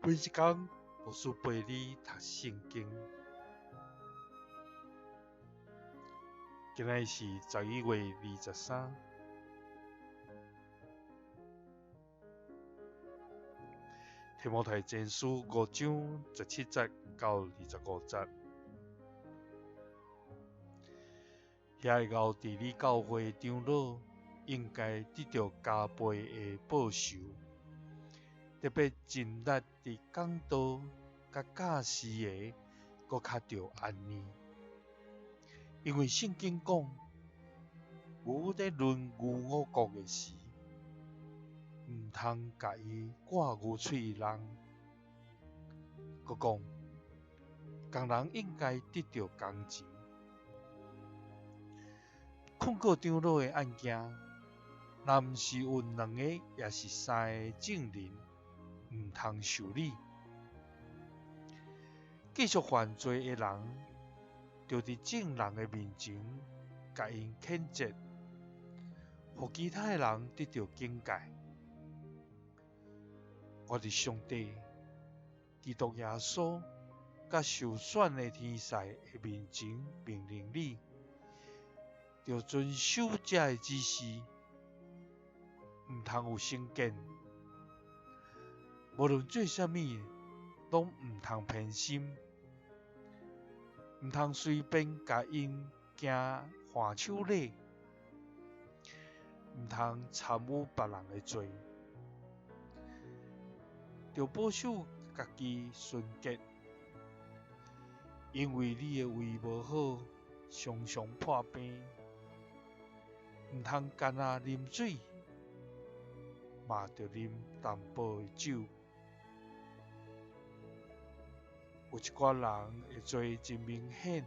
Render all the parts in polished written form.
每一工，牧師陪你讀聖經。今仔日是11月23。提摩太前書五章十七節到25節，遐個治理教會長老應該得著加倍的報酬，特別盡力佇講道佮教示的，閣較著按呢。因為聖經講，牛咧掄牛五穀的時，毋通共伊掛牛喙內。閣講，工人應該得著工錢。控告長老的案件，若毋是有兩个，抑是三个證人，毋通受理。繼續犯罪的人，著佇眾人的面前，共𪜶譴責，予其他的人得著警戒。我佇上帝、基督耶穌佮受選的天使的面前命令你，著遵守這个指示，毋通有成見，無論做啥物，攏毋通偏心，毋通隨便共𪜶行還手禮，毋通參與別人的罪。著保守家己純潔，因為你的胃無好，常常破病，毋通干焦啉水，嘛著啉淡薄的酒。有一寡人的罪真明顯，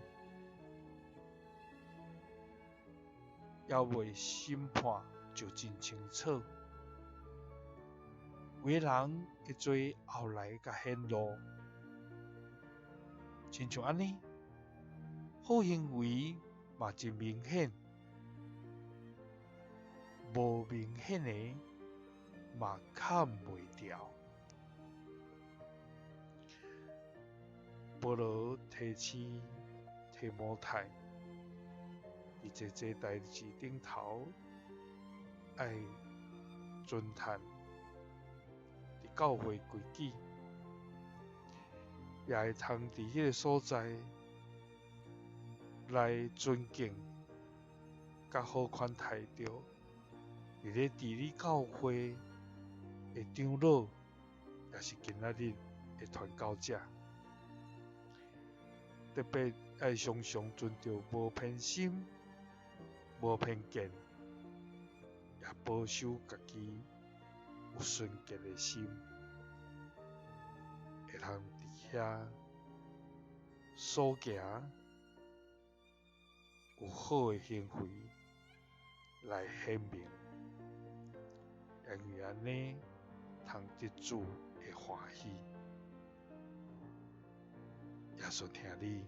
猶未審判就真清楚。有的人的罪後來才顯露，親像按呢，好行為嘛真明顯，無明顯的嘛崁袂牢。保羅提醒提摩太，佇這濟代誌頂頭愛遵趁教會規矩，也會通佇彼个所在來尊敬、佮好款待著佇咧治理教會的長老，抑是今仔日的傳教者，特別愛常常存著無偏心、無偏見，也保守家己有純潔的心，會通佇遐所行有好的行為來顯明，因為按呢通得主的歡喜。耶穌疼你，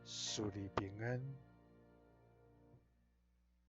賜你平安。